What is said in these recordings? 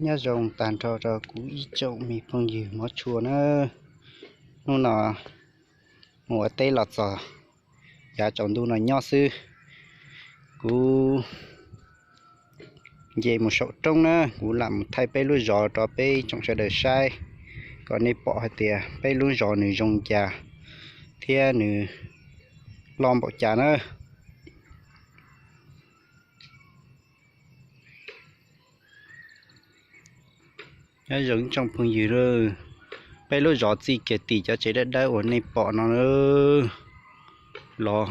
Nyob zoo tag nrho rau kuv ib tsoom me phooj ywg hmov tshua na. Hnub no mus ua teb los txog yav tsaus ntuj no nyob xwb. Kuv nce mus saum roob na, kuv lam mus thaij peb lub zos rau peb tsoom sawv daws saib, kom nej pom hais tias peb lub zos nws zoo cas thiab nws loj npaum cas na. Nyob zoo tsoom phooj ywg, peb lub zos txij kiag tim cov tsev dawb dawb uas nej pom no los,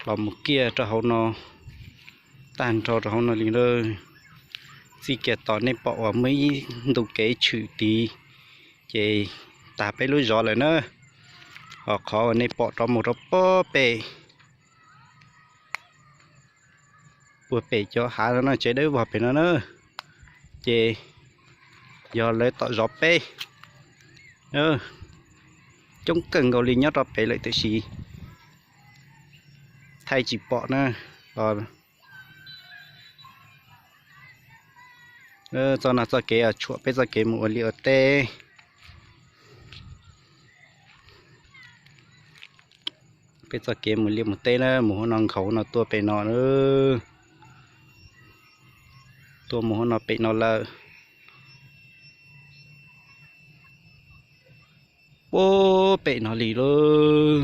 los mus kiag rau hauv no, tag nrho rau hauv no li na. Txij kiag tom nej pom uas muaj ib ntu kev tshwm tid, ces tag peb lub zos lawm na. Ho qhov uas nej pom rov mus rau puag pem, puag pem cov hav no na, tsev dawb vog pem no na, ces yog lawv tom zov peb. Coob kawg nkaus li nyob rau pem lawm tiam sis thaij tsis pom na. Txoj no txoj kev tshuam peb txoj kev mus ua liaj ua teb. Peb txoj kev mus liaj mus teb na, mus hauv no nkhaus no tuaj pem no, tuaj mus hauv no pem no lawm. Puag pem no li lauj.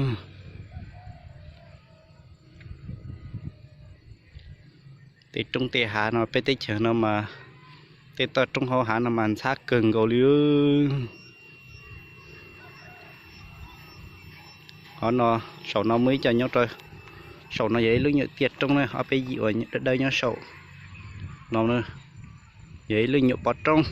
Tej roob tej hav no peb teb chaws no mas, tej toj roob hauv hav no mas ntxhab kawg nkaus li. Qhov no, saum no muaj ib co nyob rau, saum no yog ib lub nyuam tiaj roob na, ob peb yim uas dawb dawb nyob saum no, yog ib lub nyuam pov roob.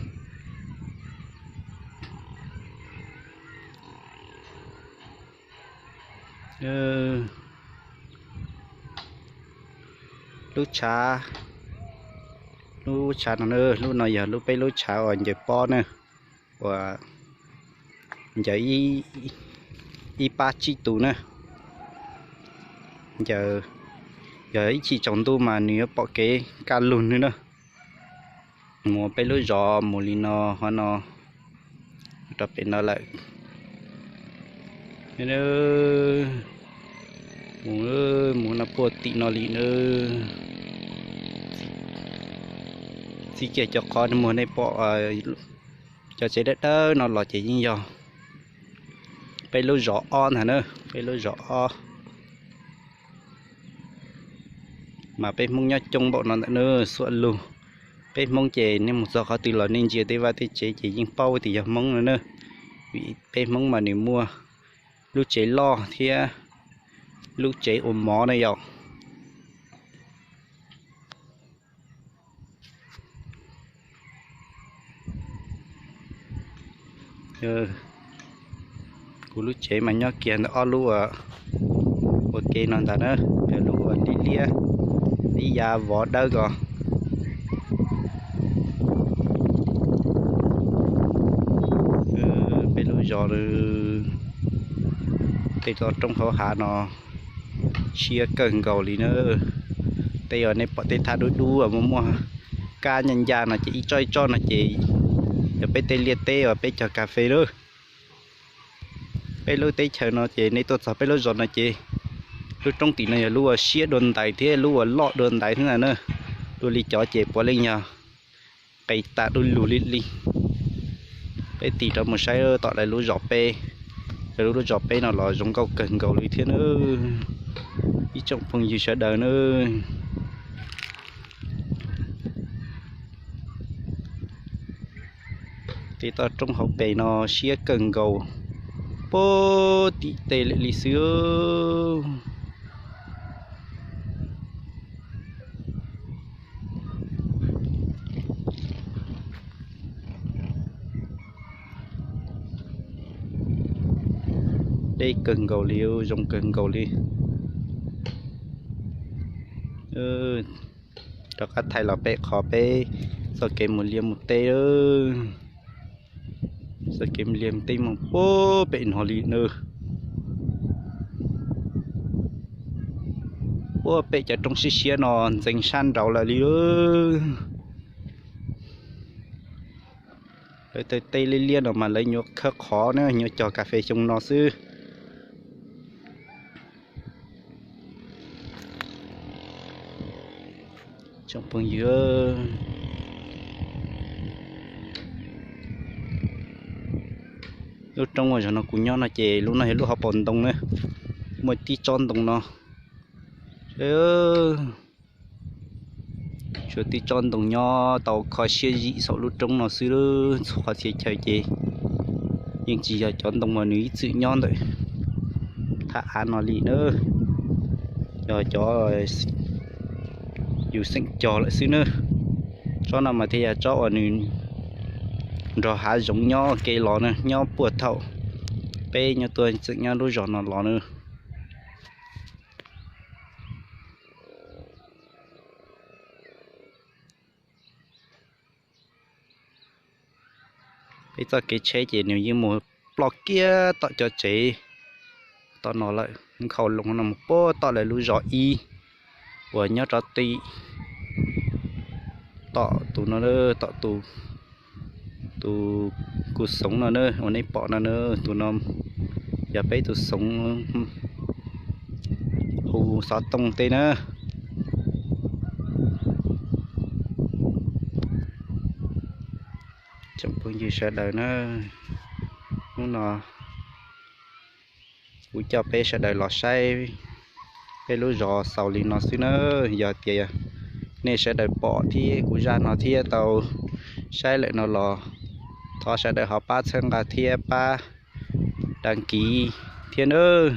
Lub tshav, lub tshav no, lub no yog lub, peb lub tshav uas ncaws pob na, uas ncaws ib pab tsib tus na. Ncaws, yog ib chim tsaus ntuj mas nws yuav pom kev kaj lug nws na. Mus peb lub zos mus li no, ho no rau pem no lawm. Mus, mus no puag tim no li na. Txij kiag cov qhov muag nej pom cov tsev dawb dawb no los ces yeej yog peb lub zos ob ntag na, peb lub zos ob. Mas peb Hmoob nyob coob npaum no ntawm no xuam lug. Peb Hmoob ces nej mus txog qhov twg los nej ntsia tej vaj tej tsev ces yeej paub tias yog Hmoob no na. Vim peb Hmoob mas nws muaj lub tsev loj thiab lub tsev ua mov na yom. Kuv lub tsev mas nyob kiag ntawm ob lub ua ke no ntag na, lub ua liab liab, ib yav vov dawb ko. Peb lub zos, tej toj roob hauv hav no siab kawg nkaus li na. Tej uas nej pom tej thaj dub dub uas muaj muaj kab ncaj ncaj no ces ib tsob ib tsob no ces yog peb tej liaj teb uas peb cog kas fes na. Peb lub teb chaws no ces nej tuaj txog peb lub zos no ces lub roob tim no yog lub uas siab dua ntais thiab lub uas loj dua ntais thiab ntag na. Dua li cov ces puav leej yog qis tas du lug li li. Peb tig rov mus saib tom lawv lub zos peb, lawv lub zos peb no los zoo nkauj kawg nkaus li thiab na. Ib tsoom phooj ywg sawv daws na, tej toj roob hauv pes no siab kawg nkaus, puag tim tej lawm li xwb. Deb kawg nkaus li, zoo kawg nkaus li. Rov qab thaij los pem qhov peb txoj kev mus liaj mus teb. Txoj kev mus liaj mus teb mus puag pem no li na. Puag pem cov roob siab siab no ntxeev sab nraud lawm li. Lawv tej teb liab liab no mas lawv nyuam qhuav khov na, nyuam cog kas fes xyoo no xwb. Tsoom phooj ywg, lub roob uas zaum no kuv nyob no ces lub no yog lub hauv paus ntoo na, muaj tib tsob ntoo no. Tshuav tib tsob ntoo nyob tau kho siab zim saum lub roob no xwb, txhua qhov txhia chaw ces yeej tsis yog cov ntoo uas nws ib txwm nyob ntawm thaj av no li na, yog cov yus xeem cog lawm xwb na. Tsob no mas thiaj yog tsob uas nws nrog hav zoov nyob ke los na, nyob puag thaum peb nyuam tuaj txeem nyob lub zos no los na. Peb txoj kev tsheb ces nws yeej mus ploj kiag tom cov tsev tom no lawm, nkhaus loo no mus puag tom lawv lub zos ib uas nyob rau tim tom tus no, tom tus, tus kuv xoov no na, uas nej pom no na, tus no yog peb tus xoov hu xov tooj tej na. Tsoom phooj ywg sawv daws na, hnub no kuv coj peb sawv daws los saib peb lub zos xaus li no xwb na. Yog tias nej sawv daws pom thiab kuv zaj no thiab tau saib lawm no los thov sawv daws ho pab txhawb nqa thiab pab đăng ký thiab nawb.